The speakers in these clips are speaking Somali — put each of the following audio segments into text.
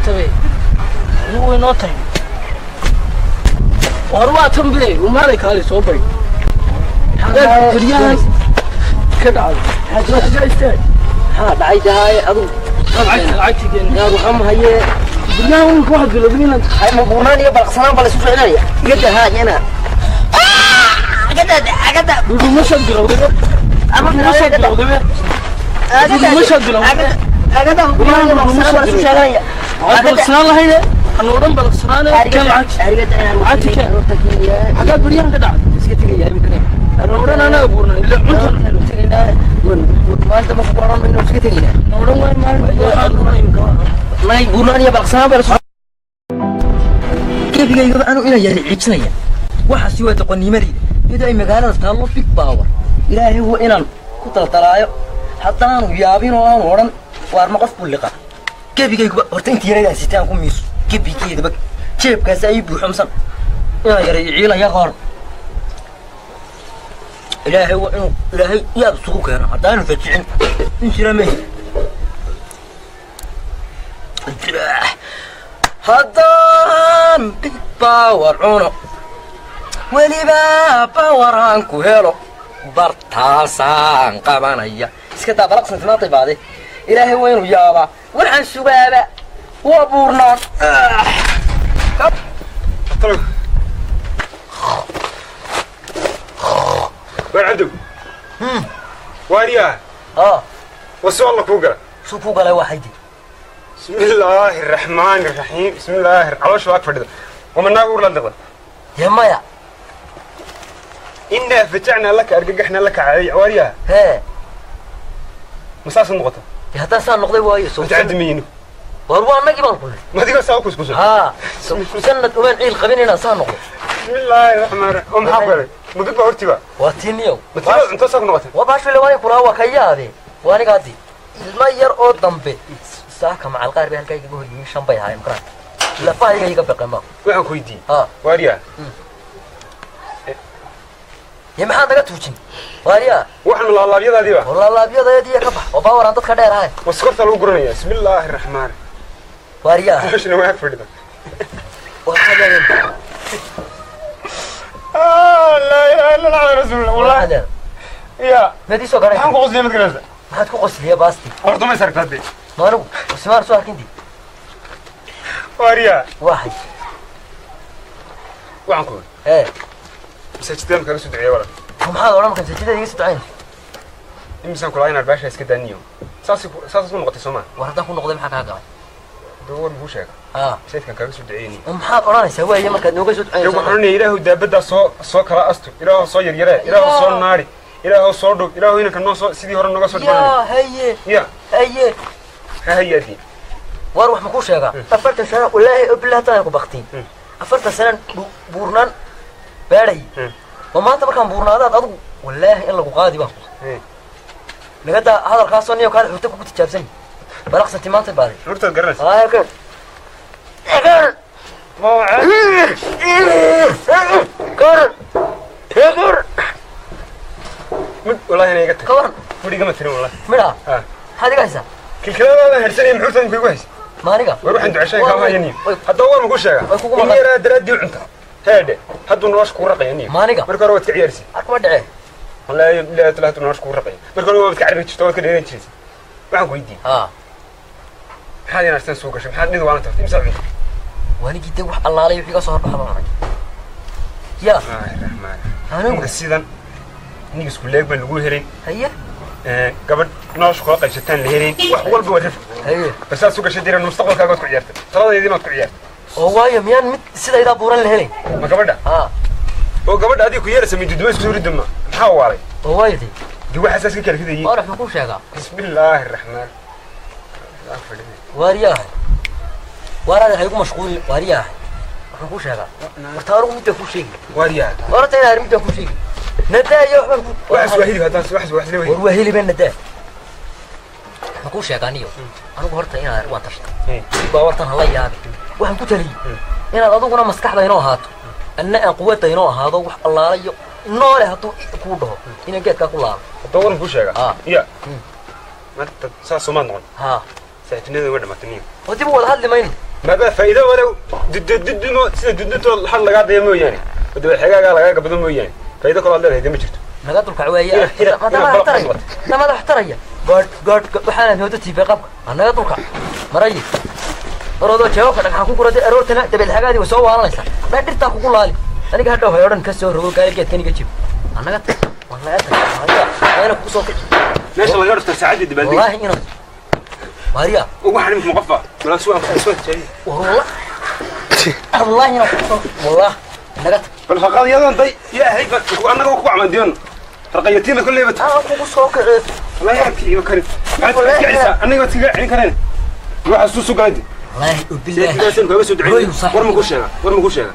Noqotabe adigu way noo tahay. War waa tan bile umaalay kaali soo bari beryahan ka dhacday istaag. Maxaa dhacay dahay adigu? Lacagtigeen yaar waxaa mahaye beryahan imika waxaad bilowday inaad hay ma buurnaan iyo balaqsanaan baa la isu ficlinaya iga dahaa yana agada agada. Dhudhumashaad bilowday, dhudhumashaad bilowday, dhudhumashaad bilowday. Agada buurnaan iyo balaqsanaan baa la isu sheeganaya. Waxaad balaqsanaan lahayne hanu odhan balaqsanaane kan lacagti lacagti keen. Xaggaad beryahan ka dhacday? Iska tegaya imika. Hanu odhan anaga buurnaan ila cunta. Maanta ma ku oran mayno, iska tegaynaa. Na odhan waay maalin waxaad odhan imika. Nay buurnaan iyo balaqsanaan baa la isu gebigaygaba anu inaan yahay ciijinaya. Waxaasi waa doqonnimadayda iyadoo ay magaalada taallo big power. Ilaahay waa inaan ku taltalaayo haddaanu yaabin oo aanu odhan waarma qof buu liqa gebigayguba. Horta inta yaraydaan sitaan ku miiso gebigeedaba jeebkaasi ay buuxo msan inaan yaray ciilaya qaar. Ilaahay waa inuu ilaahay yaab isugu keeno haddaanu fajicin in jira mehi haddaan big power cuno weliba power aan ku helo bartaasaan qabanaya. Iska daa balaqsan timaatay baade. Ilaahay waa inuu yaabaa. Waxaan sugaaba waa buurnaan. Waar Cabdow, waaryaa? Aa. Wasu alla kuu gala. Suu kuu galay waa haydi. Bismi illaahi araxmaani araxiim, bismi illaahi. Caloosha waa ag fadhida wamanaagu urla liqda. Dee maya. Innaa fajacnaa laka argagaxnaa laka caadiy waaryaa. Hee. Ma saasad noqota? Dee haddaan saa noqday waayo soo horta cabdi mayino. War waa annagii baan kulnay. Ma adiga saa u kuskusan? Haa, sanad umaan ciil qabin inaan saa noqdo. Bismi illaahi raxmaan raxiim, oo maxaa ku galay? Ma big baa hortiba? Waa tii niyow. Ma tiba cunto saa ku noqotay? Waa baashule waayo kulaa waa ka yaabe. Waa aniga haddi ilmo yar oo dambe saaka macal qaar bay halkaa igaga hor yihiin, shan bay ahaayeen makaraan lafahayga iga baqeen baa. Waxaan ku weydiiyey. Haa. Waaryaa. Dee maxaad naga tuujin waaryaa? Waxaan laalaabyadaadiiba. Oo laalaabyadaediya ka bax oo baawaraan dadka dheer ahay. Ma sokortaa lagu guranaya? Bismi illaahi raxmaan. Waaryaa. Caloshana waa ag fadhida. Waa xadaadeen. Laa ilaaha illa allah rasuulullah wallahi. Xadaad. Ya. Meed iisoo garay. Maxaan ku qosliya mid kalesa? Maxaad ku qosliya baasti? Horta ma is aragtaa dee? Ma anigu usmaan soo arkinti. Waaryaa. Waxay. Waxaan ku ee masaajidada kaga soo duceeya walaal. Maxaad odhan marka masaajidada iga soo ducayn? Imisaan kulaa inaad baasha iska daaniyo saas saas ku noqotay soo maa? War haddaan ku noqday maxaa kaa galay? Dee war muxuu sheega? Haa. Masaajidkan kaaga soo duceeyni. Oo maxaad odhanaysaa waaye markaad nooga soo dee ducaynayso? Waxaan odhanaya ilaahu daabaddaa soo soo kala astur, ilaahu soo yaryaree, ilaahu soo naari, ilaahu soo dhub, ilaahu inanka noo soo sidii hore nooga soo dhibanay. Yaa haye. Ya. Haye. Ha hayaadii. War wax ma kuu sheegaa? 40 sano wallaahi oo billahi taan ku baktiin. 40 sanaan buurnaan baadhay. Oo maanta markaan buurnaadaad adigu wallaahi in lagu qaadi baan ku naga daa hadalkaasoo niyo kaale xurta kugu tijaabsan balaqsanti maanta baaday. Hortaad garanaysa. Haa kan kan kan. Mid wallahi ina iga tag. Ka waran? Mid igama tirin wallahi. Midha? Ah. Maxaad iga haysaa? Kilkiladaadan harsanaya muxuurtaad imka igu haysa? Ma aniga? War waxaan duceshayn kaama hayaniyo. Haddaba war maku sheega? Way kugu in maqan. Yaraa daraaddii u cunta heedhe hadduu nolosha kugu raqaya niyo. Ma aniga? Marka hore waad ka ciyaarsi. Arkuma dhacee. Wallaahi billahi taala hadduu nolosha kugu raqaya marka hore waad ka carari jirta, waad ka dheeran jirtay. Waxaan ku weydiiyey. Haa. Maxaad inaarsan soo gashay? Maxaad nid waalan tartay? Imsaad cunta? Waanigii dee wax allaalay wixii ka soo horbaxa baan arag ya. Bismillaahi raxmaan. Anigu ninka sidan nig isku leeg baan lagu helin. Haye. Gabadh nolosha kula qaybsataan la helin, wax walba waa rif. Haye. Bal saad su gashay diran mustaqbalkaaga waad ku ciyaartay, taladaydii maad ku ciyaartay. Oo waayo miyaan mid sidaydaa buuran la helayn? Ma gabadha? Haa. Oo gabadha adiga ku yeeraysa miduduma isku soo riduma maxaa waalay? Oo waayo dee. Dee waxaasaas ka kala ridayay. Waar wax ma kuu sheegaa? Bismillaahi raxmaan. Waariyaahay, waaraada ha igu mashquulin. Waariyaahay, waxaan kuu sheegaa horta anigu midaan kuu sheegi. Waaryaa. Horta inaan midaan kuu sheegi nadaa iyo waxbaan ku waxaas waa hilib haddaan waxaas wax leeyahay. War waa hilibeen nadaa. Waxaan kuu sheegaa niyo anigu horta inaad waan tashtay baawartan hala yaabi. Waxaan ku taliyey inaad aduguna maskaxda inoo ahaato anna aan quwadda inoo ahaado wax allaalayo noole hadduu kuu dhaho inaan geedkaa ku laabo. Haddaba waran kuu sheegaa. Ah. Ya maanta saas soomaad noqon. Haa. Saaxiibtinimada way dhamaatay niyo. Oo dib u wada hadli mayno. Maada faa'iido walow duddumo sida duddunto hal lagaa daya mooyaane wadaba xigaagaa lagaa gabado mooyaane faa'iido kaloo aad leedahay dee ma jirto. Naga dulkac weeye, madax taraya gaadh gaadh waxaanaad moodo tiifay qabka naga dulkac marayi orodoo jawaabka dhagxaan ku guratay aroortana dabeel xagaadii way soo waalanaysaa dhaa dhirtaa kugu laali aniga hadhow hay odhan ka soo rogo gaari geedkan iga jib anaga tag waan laga tag waana kugu soo kici meesha laga dhufta saacaddii dabaaldeg wallaahi inaad maariya ugu xarimka muqafa malaa suwaan suwaan tijaabiye wallah wallaahi inaad kugu soo wallah naga tag bal raqadyadan day ilaahay ba annaga ku camandiyon raqayatiina kulleyba aan kugu soo kici wallahi yarkii karin maxaad iska celisaa annaga waad iskaga celin kareen waxa suu galay wallaahi bilaahi sidaasan kaaga soo duceeyay war ma ku sheega war ma ku sheega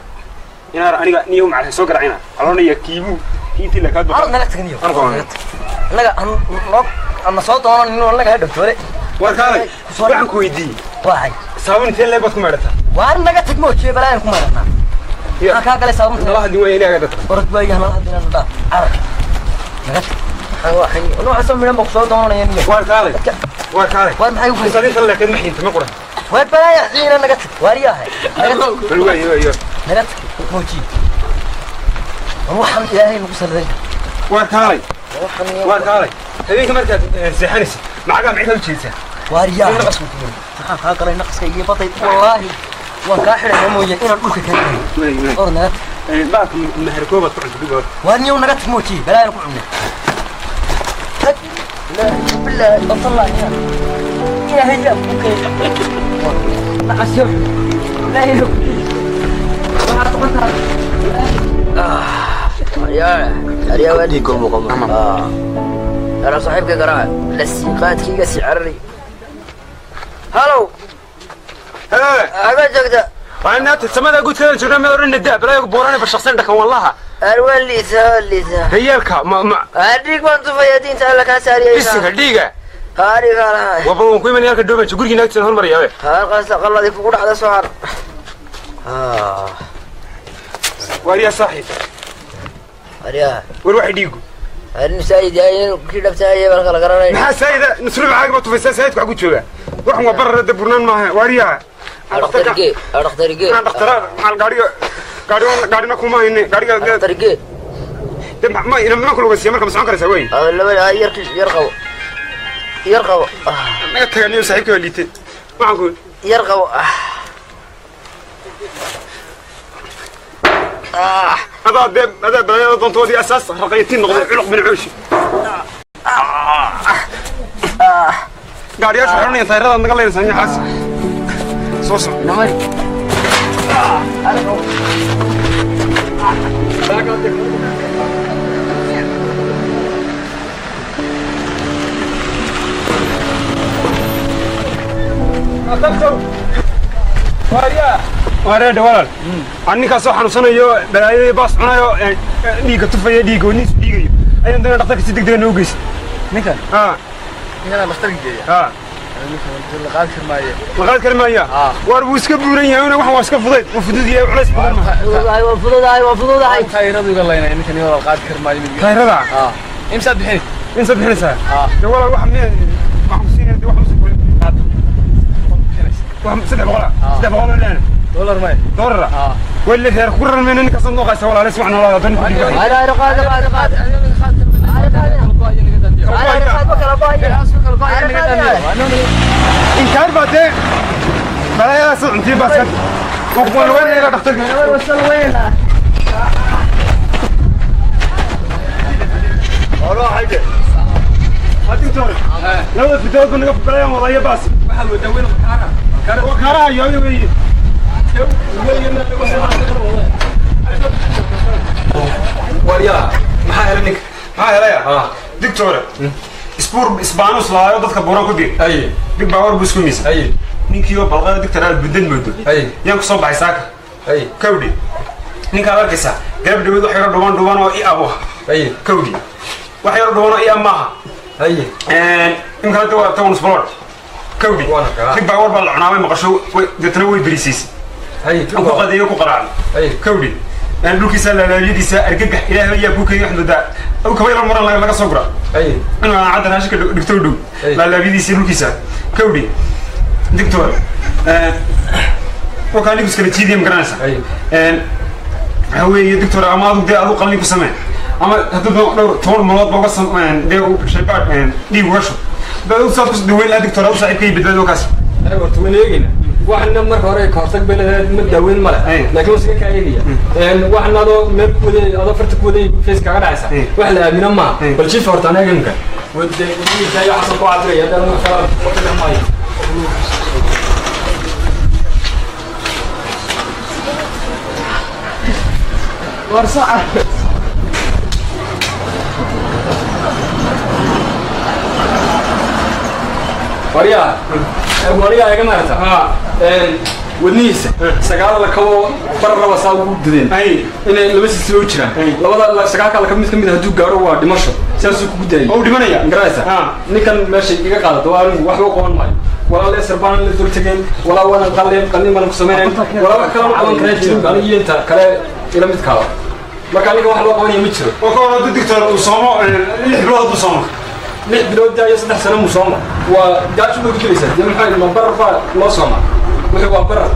inaar aniga niyo macalin soo garacina aloonaya kiibu intii la kaad arad naga tagniyo annaga noo ana soo doonan inuu annaga ha dhowtoole war kaalay waxaan ku weydiiyey waxay saabuun intee leeg baad ku maydhataa waar naga tag moojiye balaayan ku maydhanaa maxaa kaa galay saabuunta nala hadlin waaya ilaaga dadka orod waayaha nala hadlin ana dhaaf carar naga tag waxaan waxaa midhan baa kusoo doonanaya niyo waar kaalay waar kaalay waar maxay u faysaa inta leekeed ma xiinta ma quran waar balaaya xiina naga tag waaryahay naga tag bal waayo waayo naga tag moojiye war waxaan ilaahay nagu salladay waar kaalay waar kaalay habeenka markaad seexanaysid macagaa maxay ka jeedsaa waaryahay maxaan kaa galay naqaska iyo baday wallaahi waan kaa xidhayaa mooye inaan dhulka kaa gelin or naga tag baalka maharkoobaad ku cunta duba waar niyow naga tag moojiye balaayaan ku cunay tag bilaahi wallahi ilaahay yaa ku keenay nacasyo ilaahay waxaad noqon aryaa waa dhiig muuqama ana saaxiibka garaaca lasiiqaadkayga si carari halow habaa joogta waxaan samada guudkeeda joognaa mid odhan daa balaayo buurane bashaqsan dhakan wallaha arwaan liita liita rayaalka ma ma dhiig baan tufaya diinta alla kaa saariyay isinka dhiiga haariga laha waba waan ku imanaya halka dhoobanjo gurigii naagtiisa hormaraya we halkaas qalladii kugu dhacda soo har waaryaa saaxiib aryaa war waxay dhiigu arrin saayid yahay kii dhabtaayay bal kala garanay maxaa saayida nusru macaaga ba tufaysaa saayidku xagu joogaa waxan waa bararada burnaan maaha waaryaa dhakhtargee dhakhtargee aan dhakhtaraa maal gaariga gaariga gaarina kuma hayne gaariga dhakhtargee de ma ina ma kula wasiya marka ma socon karaysaa wey laba yar yar qabo yar qabo naga taganiyo saaxiibkii waa liitay waxaan ku yar qabo adaa dee adaa balaayada doontoodii asaas raqayatiin noqday culuq bin cuushi gaariyaasha xidhanayaan taayiradaad naga leynaysaa nyaxaas soo soco namari wareedha walaal aan ninkaasoo xanuunsanayo balaayadii baas cunayo dhiigga tufaya dhiigga wadnihiisu dhiigayo ayaan doonaya dhakhtarka si degdega noo geysa ninkan haa ninkan dhakhtarka geeya haa ninkan la qaadi kari maayo la qaadi kari maaya waar wuu iska buuran yahay una waxan waa iska fudayd wuu fudud yahay culays badan maaha fududahay waa fududahay waa fududahay taayiradu iga laynaya ninkan iyo la qaadi kari maayo taayirada imsaad bixin imsaad bixinaysaa de walaal waxa miya waxaan ku siinaya de wax musu wax 300 300 oo laan dollar may dollar wala reer ku ran meena ninkaas noo qaysa walaal is waxna walaal doon ku dhiibay ay qaad qaad qaad inkaar baa dee balaayadaas cuntii baa iska waan lugeynaya dhakhtarka labada fidood ba naga balaayaan wadaya baas waxaad wadaa weyn kaara kaaraha yooyo weeye waryaa maxaa helay ninka maxaa helaya digtoore isbuur isbaanus laayo dadka buuran ku dir dig baa war buu isku miisa ninkii oo balqada digtar aad buddan moodo yaan ku soo baxay saaka kawdhi ninkaad arkaysaa garab dhaweed wax yaro dhuban dhuban oo i abuha kawdhi wax yaro dhuban oo i ab maaha imika hadda waa tawanus balood kawdhi dig baa war baa la cunaamay maqasho deetana way berisiisay ku qadeeyo ku qaraacay kawdhi dhulkiisa laalaayadiisa argagax ilaahay ayaa kuu keenay waxaad moodaa kaba yaro muran laga soo gura inuu aan cadda raashinka dhigto u dhow laalaayadiisa dhulkiisa kawdhi digtoor Oo kaa nigus kala jiidaya, ma garanaysaa? Waxa weeye, doctor, ama adu dee adu qalin ku samee, ama hadduu dhowr toban malood ba uga sam dee shaybaad dhiig uga shub. Haddaad adigu saad ku daweyn lahaa, doctor, adu saaxiibkay badbaado kaas. Horta waan eegayna. Waxna marka hore ka hortag bay leedahay, ma daaweyn male, laakiin waan iska kaa eegaya. Waxna adoo meel ku waday, adoo farta ku waday, face kaaga dhacaysa, wax la aamino maaha. Bal jiif horta anaga imika wade waxaasoo ku cabiraya haddaan wax kala waqtiga maayo. War saca. Waryaa, waryaa, iga maarata wadnihiisa sagaal lakabo bararaba saa ugu dideen inay laba silsilo u jiraan. Labada sagaalka lakabo mid kamid hadduu gaaro waa dhimasho, saasuu kugu daayay. Oo dhimanaya. Garanaysa ninkan meesha iga qaadato waa anigu waxba qaban maayo, walaa leesar baan la dul tegeen, walaa waana qalin qalin baan ku sameynayn, walaa wax kale ma qaban karaan jirin aniga iyo inta kale ila midkaaba. Marka aniga wax loo qabanaya ma jiro. Oo ka hor hadduu doctor uu soomo 6 bilood, hadduu soomo 6 bilood daayo, 3 sano muu sooma, waa gaajo bay ku dilaysaa. Dee maxaa ma barar baa loo soomaa? Wuxuu waa barar.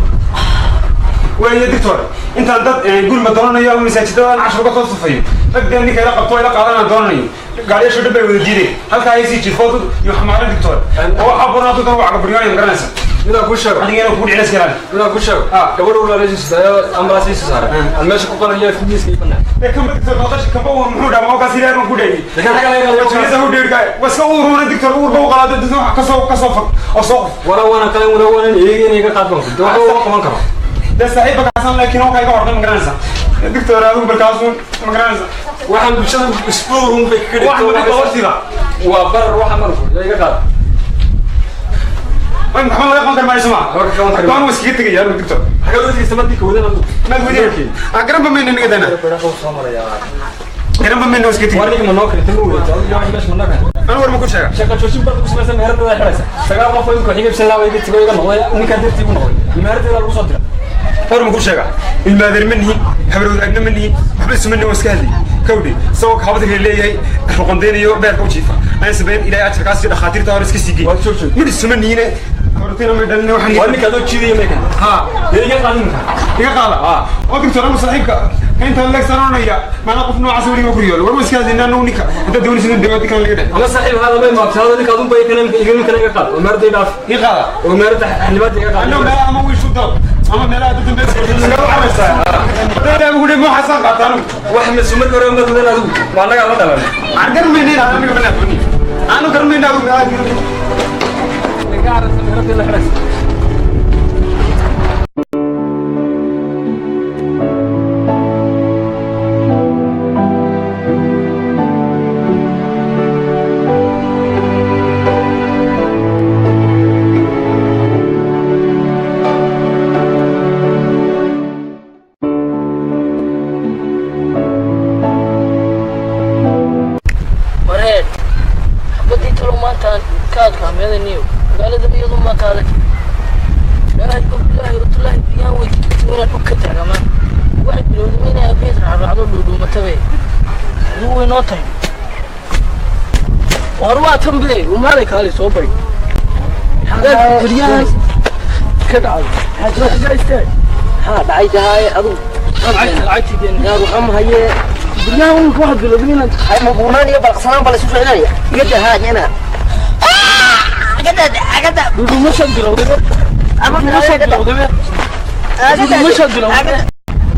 Weeye doctor, intaan dad gurma doonanayo ama masaajidadaan cashar uga soo sufayo, rag dee ninka ila qabto ila qaadanaan doonanayo, gaariyaashu dhan bay wada diideen. Halkaa ay sii jiifo dad iyo xamaaran, doctor, oo waxaa buran hadduu dan waa cagaburyoonaya, ma garanaysa? Midaan kuu sheego. Adigana kugu dhicina iska ilaali. Midaan kuu sheego, gabadh ulaaleysiisu ambalaas ii soo saaray, aan meesha ku qalaya miiska ii banaan. Ee kamba doctor maqash kamba uu muxuu dhamaa kaas ilaahay baan ku dheeyay. Laakiin xagga laga qalayo. Wajiyada u dheerka waska uuruna, doctor, uur buu qalaado dadna wax kasoo fog oo soo qof. Walaa waana qalin, walaa waanan eegay iga qaad baan ku de waxba uma qaban karo. Dee saaxiibka kaasan, laakiin oo kayga horday, ma garanaysa, doctor? Adigu balkaasu, ma garanaysa? Waxaan bulshada isbuurun bay kaga wax ma dhigto. Waa barar waxa marku iga qaad. Way maxaa laga qaban kar maayo soma? Waxba ka qaban kari. Waan iskaga tegaya anigu, doctor. Xagga loo tegaysa madii ka wadan adigu? Maad wadin aan garan ba mayna niga dana garan ba mayna iskaga War tegay. Ninka ma noo keentay? Ma wadato adigu wax meesha ma noo keentay? Anu war ma ku sheega. Shaqa joojin baad ku samaysan, meheradada xidhaysa. Sagaal qof oo imika xiga ibsan laa iga tago, iga noqday, ninkaa dartii igu noqday, meheradada lagu soo dira. War ma ku sheega, ilmaadeer ma nihin, habar wadaagna ma nihin, waxba isuma nihin. Waa iska hadlayay kawdhi isagoo kaabada kale leeyahay ruqondeynayo beerka u jiifa ayaan sameyn. Ilaahay ajarkaas iyo dhakhaatiirta hore iska sii geey. Waa joog joog. Mid isuma nihine, hortayna may dhalin waxaan. Waa ninka adoo jiidaya may kan Ha. Dee iga qaad ninka. Iga qaada oo doctor, anu saaxiibka intaan leegsananaya maana qof noocaas weliga ku riyool. War ma iska hadlaynaa anagu ninka haddaad doonaysa inuu dawaadi kan laga dheh. Ama saaxiib hada may maabtaada ninka adun bay kan iga ninkan iga qaad oo meherada dhaaf. Ii qaada. Oo meherada xildhibaanka iga qaad. Annagu meelaha ama wiishu dal ama meelaha dadka meesha caraysaa hadday ugu dhig waxaasaan qaataa anigu. Wax ma markii hore ma wadan adigu, waa annagaa la dhalan. Aan garmayna aniga mana aqooni, aanu garmayna adigu. Ninka aragta meherada la xidhaysa. Wareer xabadii talo maanta ka adkaameedaniyo magaalada iyadu ma ka adag meelaha. Bilaahi watallaahi biyahan way inaan dhul ka taagamaan. Waxay bilowday inay abeed raacraacdo dhuudhuumatabe. Adigu way noo tahay. War waa tan be umaalay kaali soo bari xagaad beryahan ka dhacday xagaa istaag. Maxaa dhacay tahay adigu? Lacagtii yaad waxa ma hayee. Beryahan imika waxaad bilowday inaad hay ma buurnaan iyo balaqsanaan baa la isu ficlinaya. Iga daa ina agada agada. Dhuudhuumashaad bilowday, dhuudhuumashaad bilowday, dhuudhuumashaad bilowday.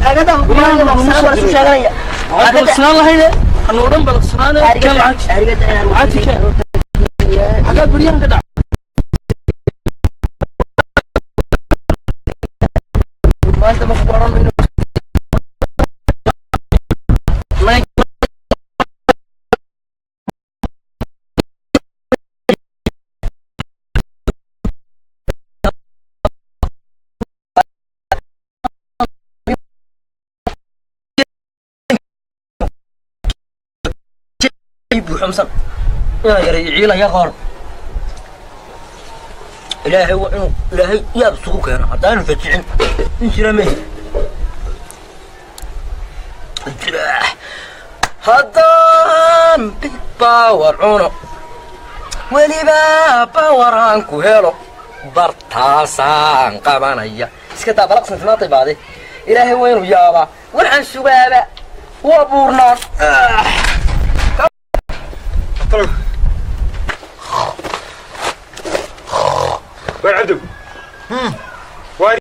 Agada buurnaan iyo balaqsanaan baa la isu sheeganaya. Waxaad balaqsanaan lahayde hanu odhan balaqsanaane kan lacagti lacagti keen. Xagaad beryahan ka dhacay? Maanta ma ku baran mayno. Buuxamsan ina yaray ciilaya qaar. Ilaahay waa inuu ilaahay yaab isugu keeno haddaanu fajicin in jira mehi. Haddaan big power cuno, weliba power aan ku helo, bartaasaan qabanaya. Iska daa balaqsan timaatay baade. Ilaahay waa inuu yaabaa. Waxaan sugaaba waa buurnaan. Waar Cabdow, waar?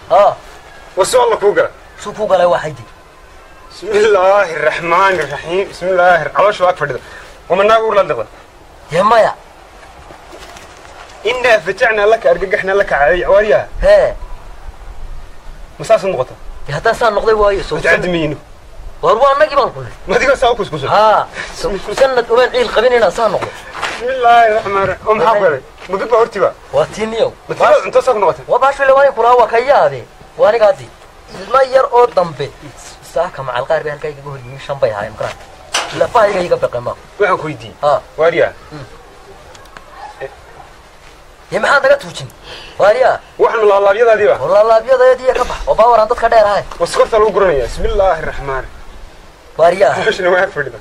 Haa. Wasu alla kuu gala. Suu kuu galay waxay dii. بسم الله الرحمن الرحيم، بسم الله. caloosha waa fadhida wama naag uur la liqda. Dee maya. إنا فتحنا لك argagaxna laka caayay waaryaha. Hee. Ma saas noqota? Dee haddaan saan noqday waayo soo matacadmiyino. War waa annagii baan kulnay. Madiga saa kuskusan? Haa, sanad umaan ciil qabin inaan saan noqdo. بسم الله الرحمن الرحيم. oo maxaa ku helay? Ma big baa hortiba? Waa tii niyow. Ma tiba cunto saa ku noqotay? Waa baashu ile waan kulaa, waa ka yaabe. Waa aniga haddi ilma yar oo dambe saaka macal qaar bay halkaa igaga hor yihiin, 5 bay ahaayeen makaraan, lafahayga iga baqeen baa. Waxaan ku weydiiyey. Haa. Waaryaha. Dee maxaad naga tuujin, waaryaa? Waxaan laalaabyadaadiiba. Walaalaabyadaediya ka bax oo baawaraan dadka dheer ahay. Waskorta lagu guranaya. بسم الله الرحمن. Waaryaa. Caloshana waa ag fadhida.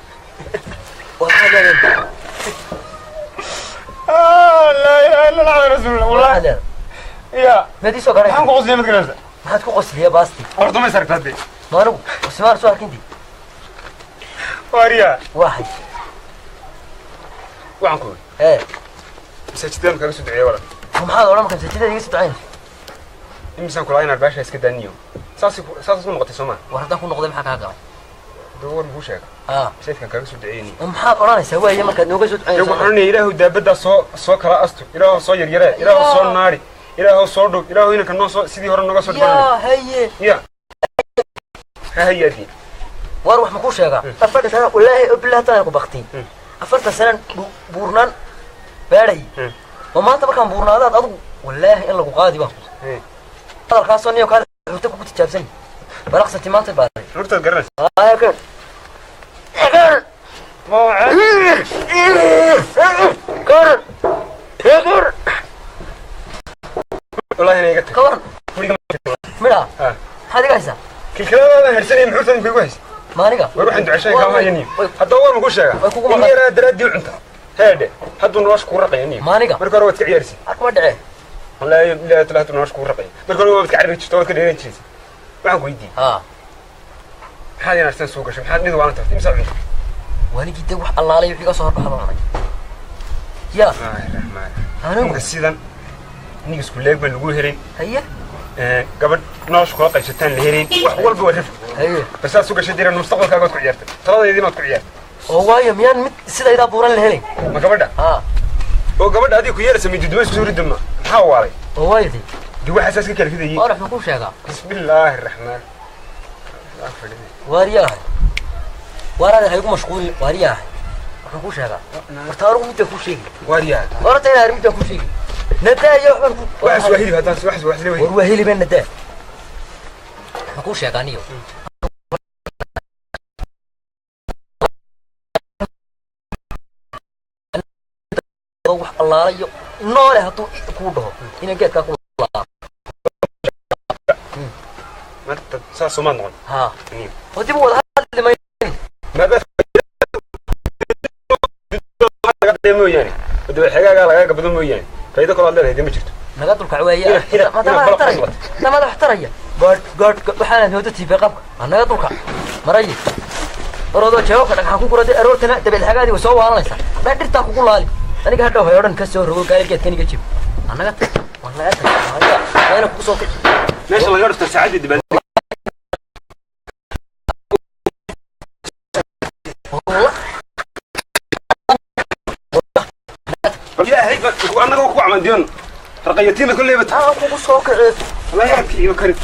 Waa maxaad leedahay? لا اله الا الله رسول الله. Maxaad والله leedahay? Ya. Meed ii soo garay. Maxaan ku qosliya mad garanaysa? Maxaad ku qosliya baasti? Horta ma saragta hadde. Ma anigu qoslimaan soo arkinti. Waaryaha. Waxay. Waxaan ku ee masaajidaan kaga soo duceeya walaal. Maxaad odhan marka masaajidada iga soo ducaynayso? Imisaan kulaa inaad baasha iska daaniyo, saas saas ku noqotay soo maa? War haddaan ku noqday maxaa kaa galay? Dee war muxuu sheega? Haa. Masaajidkan kaaga soo duceeyniyo. Oo maxaad odhanaysaa waaye markaad nooga soo dee ducaynayso? Waxaan oranaya ilaahu daabaddaa soo kala astur, ilaahu soo yaryaree, ilaahu soo naari, ilaahu soo dhow, ilaahu inanka noo soo sidii hore nooga soo dhibanay. Yaa haye. Ya ha hayaadii. War wax ma kuu sheegaa? 40 sana wallaahi oo billahi taan ku baktiin. 40 sanaan buurnaan baadhay. Oo maanta markaan buurnaadaad adigu wallaahi in lagu qaadi baan ku hadalkaasoo niyo kaale xurta kugu tijaabsan balaqsanti maanta baaday. Hortaad garanaysa. Aya kan kan kan kan. Wallahi ina iga tag. Ka waran midha? Ah. Maxaad iga haysaa? Kilkiladaadan hersanaya muxuurtan imka igu haysa? Maaniga. War waxaan duceshayn kaama hayaniyo. Haddaba war maku sheega? Way kugu in maqan. Yaraa daraaddii u cunta heedhe hadduu nolosha kuu raqaya niyo. Maaniga. Marka hore waad iska ciyaarisa. Arkuma dhacee. Wallaahi billahi taala hadduu nolosha kuu raqaya marka hore waad iska carari jirta, waad ka dheeran jiraysa. Waxaan ku weydiiyey. Haa. Maxaad inaarsan soo gashay? Maxaad mid waalan tartay? Imsaad cunta? Waanigii dee wax allaalay wixii ka soo horbaxa baan cunay yaa. Bismillaahi raxmaan. Anigu ninka sidan aniga isku leeg baan lagu helin. Haye. Gabadh nolosha kula qaybsataan la helin, wax walba waa rif. Haye. Bas saas u gashay diran mustaqbalkaaga waad ku ciyaartay, taladaydii maad ku ciyaartay. Oo waayo miyaan mid sidaydaa buuran la helin? Ma gabadha? Haa. Oo gabadha adiga ku yeeraysa miduduma isku soo ridama maxaa waalay? Oo waayo dee. Dee waxaa saas ka kala ridayay. War wax ma kuu sheegaa? Bismillaahi raxmaan. Waariyaahay, waaraada ha igu mashquulin. Waariyaahay, waxaan kuu sheegaa horta anigu midaan kuu sheegi. Waaryaha. Horta inaan midaan kuu sheegi nadaa iyo waxbaan ku waxaas waa hilib haddaan waxaas wax leeyahay. War waa hilibeen nadaa. Waxaan kuu sheegaa niyo wax allaalayo noole hadduu kuu dhaho inaan geedkaa ku laabo. Maanta saas umaad noqon. Haa. Niyo. Oo dib u wada hadli mayno. Maadaama mooyaane wada xigaagaa lagaa gabado mooyaane faa'iido kaloo aad leedahay dee ma jirto. Naga dulkac weeye. Ina madax balaq taraya kusoo na madax taraya gaadh gaadh waxaanaad moodo tiife qabka waa naga dulkac marayi orodoo jawaabka dhagxaan ku guraday aroortana dabeed xagaadii way soo waalanaysaa dhaa dhirtaa kugu laali aniga hadhow hay odhan ka soo rogo gaari geedkan iga jib waa naga tag, waa naga tag waa ina kugu soo kici. Meesha laga dhufta saacaddii dabaal. Ilaahay ba annaga ku camandiyon raqayatiina kolleyba aa kugu soo kici. La yaabkiiba karin.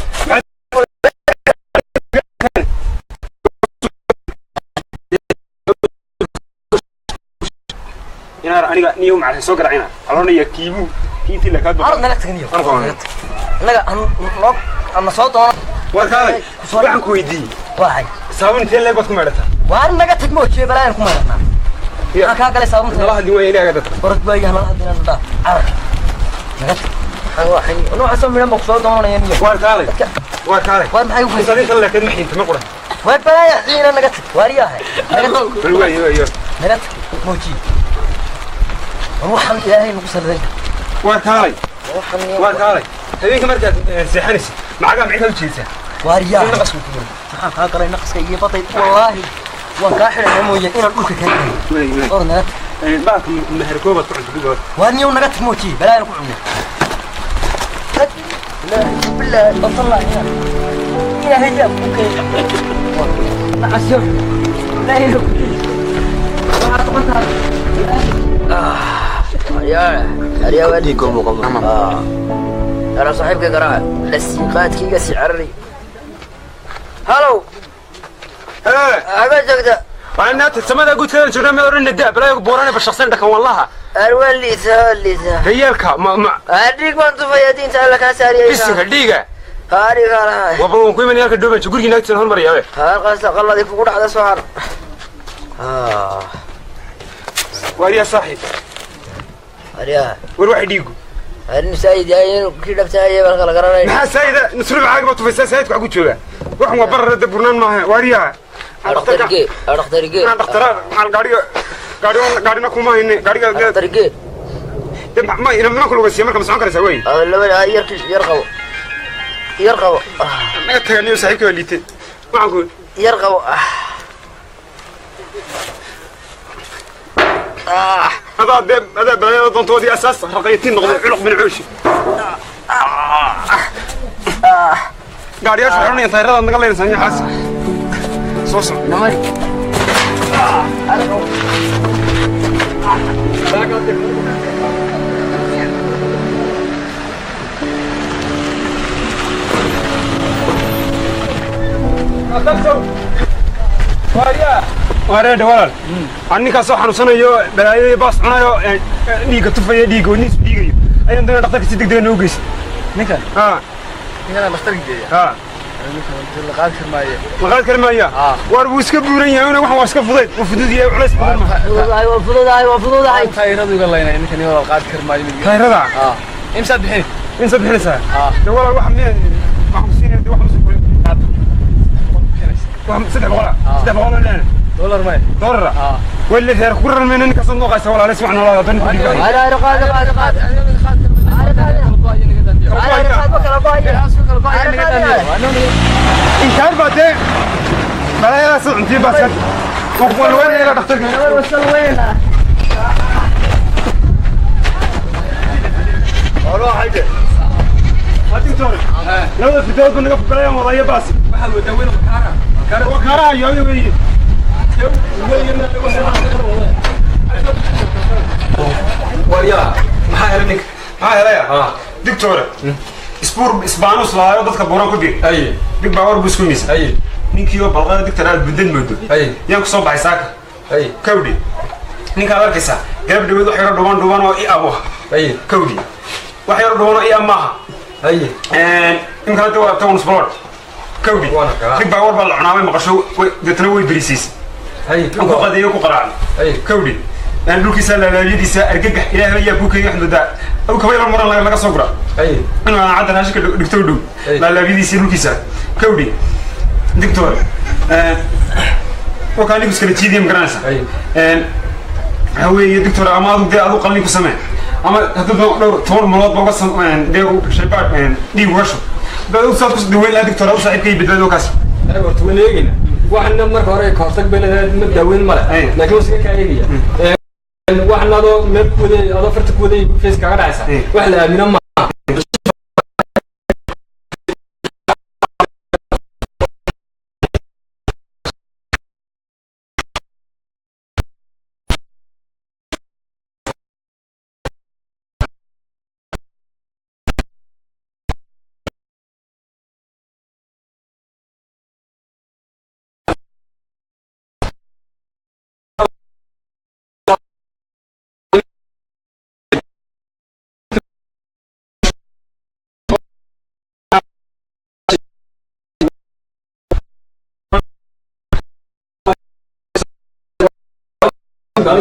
Inaar aniga niyo macalin soo garacina aloonaya kiibuu kiintii la kaa arod naga tag niyo. Aan qabanay. Naga an noo ama soo doono. War kaalay, waxaan ku weydiiyey. Waxay saabun intee leeg baad ku meedhataa? Waar naga tag moojiye balaayan ku maydhanaa maxaa kaa galay saabunta? Nala hadlin waaya ilaaga dadka. Orod waayaha nala hadlina dhaa carar naga tag. Waxaan waxay noocaasoo midhan baa kusoo doonanaya niyo. War kaalay, war kaalay. Waar maxay u intaad inta leekeed ma xiinta ma qura. Waar balaaya xiina naga tag waaryahay naga tag. Bal waayo waayo. Naga tag moojiye war waxaan ilaahay nagu salladay. War kaalay, war kaalay. Habeenka markaad seexanaysid macagaa maxay u jeedsaa? Waaryaa. Naqasku ku Maxaan kaa galay naqaska iyo batay? Wallaahi waan kaa xidhayaa mooye inaan dhulka kaa geliyo. Or naga tag. Baalka meherkoobaad ku cunta big. Waar niyow naga tag mooji, balaayana ku cunay. Tag. Ilaahay bilaahi batallaahi ilaahay yaa ku keenay. Nacasyo. Ilaahay ku waxaad noqon tahay. أنا صاحبك قراءة بس قاتك قسي عرري. هلو. أقول جوجدا. أنا samada guudkeeda joognaa mid oran daa balaayo buurane bashaqsan dhakan wallaha. أروان لي سهل لي سهل. Dayalka ma أدريك ما أنتم في دين تعالى كاساري. Bisinka dhiiga. هاري قال. Waba waan ku imanaya halka dhooban gurigii naagtiisa hormaraya. هار قاس قلدي كوكو على سوار. Waariya saaxiib. أريا. War waxa dhiigu. أنا سايد يا كي دبتها يا بالك قرانay. Maxaa saayida nusru caag ba tufaysaa saayidku waxa ku jooga. Waxan waa barar da burnaan maaha waariya. أخترقي أخترقي. Aan dhakhtaraa maxaan gaariga gaariga gaarina kuma hayne gaariga. أخترقي. De ma ina mana kuluga siya marka ma socon karaysaa wey. لما يركي يرقب يرقب. Naga taganiyo saaxiibkii waa liitay. Waxaan ku يرقب. Adaa dee adaa balaayada doontoodii asaas raqayatiin noqday culuq bin cuushi. Gaariyaashu waxay odhanayaan taayiradaad naga leynaysaa iyo xaas. Soo soco. نمري. Wareedha walaal. Aan ninkaas oo xanuunsanayo balaayadii baas cunayo dhiigga tufaya dhiigga wadnihiisu dhiigayo ayaan doonaya dhakhtarka si degdega noogu geysa. Ninkan? Haa. Ninkan dhakhtarka geeya? Haa. Ninkan la qaadi kari maayo. La qaadi kari maaya? Waar wuu iska buuran yahay una waxan waa iska fudayd wuu fudud yahay culays badan ma. Fududahay waa fududahay waa fududahay. Taayiradu iga laynay ninkan waa la qaadi kari maayo. Taayirada? Haa. Imsaad bixin? Imsaad bixinaysaa? De walaal waxa miya waxaan ku siinaya de wax musu wax 300 300 oo leen. Dollar may. Dollar. Wali reer ku ran mayna ninkaas noo qaysa walaal si wax noolaada dan ku dhiibay. Hara qaad qaad qaad. Inkaar baa dee balaayadaas cuntii baa iska waan weynaya dhakhtarka. Labada fidood buu naga fukalayaan wadaya baas. Waxaad wadaa weyn wakaara. Wakaaraha iyo weeye. Waryaa maxaa helay ninka? Maxaa helaya? Doctor isbuur isbaanus laayo dadka buuran ku bir. Big power buu isku miisay. Ninkii oo balqada doctor aad budan moodo. Yaan ku soo baxay saaka. Kawdi. Ninka aad arkaysaa garab dhaweed wax yar dhuban dhuban oo i abo. Kawdi. Wax yar dhuban oo i amaaha. Imka hadda waa toban sport. Kawdi. Big power baa la cunaamay maqasho deetna way berisiisay. Ku qadeeyo ku qaraacay. Kawdi. Aan dhulkiisa laalaayadiisa argagax ilaahay ayaa ku keenay xmudaa. Aw kaba yar maran laga soo gura. Inuu aan cadda raashinka dhigto dhow. Laalaayadiisa dhulkiisa. Kawdi. Doctor. Oo kaan iska jiidiyay ma garanaysaa. Waxa weeye doctor ama adigu dee adigu qalin ku samee. Ama haddii dhowr toban malood ba uga sameen dee shaybaad dhiig uga shub. Dad u saad ku daweyn lahaa doctor u saaxiibkay badbaado kaas. Horta waan eegayna. Waxna marka hore ka hortag bay leedahay ma daaweyn ma leh. Laakiin waan iska kaa eegaya. Waxna adoo meel ku waday adoo farta ku waday face kaaga dhacaysa. Wax la aamino ma.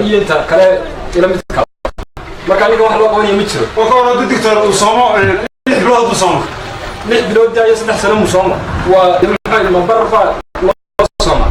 Iyo inta kale ila midka. Marka aniga wax loo qabanaya ma jiro. Oo ka hor haddii doctor uu soomo 6 bilood uu soomo. 6 bilood iyo 3 sano uu soomo. Waa maxay ma barfa loo sooma.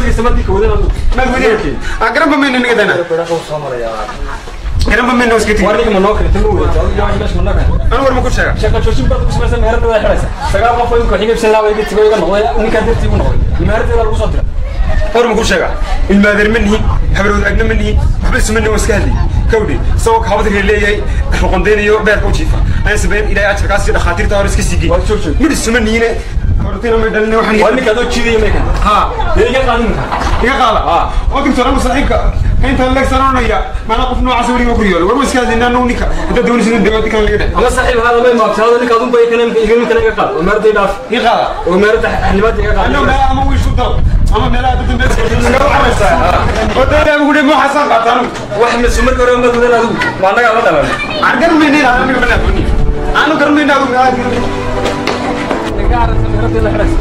Tegaysa madii ka wadan adigu. Maad wadeen ah, garanba mayna naga dana, garanba mayna iska tigi. War ninka ma noo keentay? Ma wadato adigu wax meesha ma noo keentay? Anu war ma ku sheega? Shaqa joojin baad ku samaysan, meherada way xidhaysa. 9 qof oo imika xiga ibsan lahaa iga tigo iga noqday, ninkaa dartii igu noqday, meherada lagu soo diray. War ma ku sheega? Ilmaadeer ma nihin, habar wadaagna ma nihin, waxba isuma nihin. Waa iska hadlay kawdhi, isagoo kaabad reer leeyahay, ruqondaynayo, beerka u jiifa ayaan sameyn. Ilaahay ajarkaas iyo dhakhaatiirta hore iska sii geey. Waa joog joog. Midh isuma nihine, hortina may dhalin waxaan. Waa ninka adoo jiidaya may keentay? Ha. Dee iga qaadin ninka. Iga qaada oo doctor, anu saaxiibka intaan leegsananaya maanaa qof noocaas weliga ku riyoolo. War ma iska hadlaynaa anagu ninka haddaad doonaysid in dawladda kale laga dheh Ama saaxiib haada may maabtaado ninka adun bay kana iga ninkana iga qaad oo meherada i dhaaf. Iga qaada. Oo meherada xanibaada iga qaad. Annagu meelaha ama wiishu dal ama meelaha dadda meel iskaga caraysaa oo dee ugu dhe mooxasaan qaata anugu. Wax misu marka hore ma wadan adigu, waa annagaa la dhalan. Aan garanmayna in aniga mana aqoonin, aanu garanmayna adigu. Naga cararta, meherada la xidhaysa.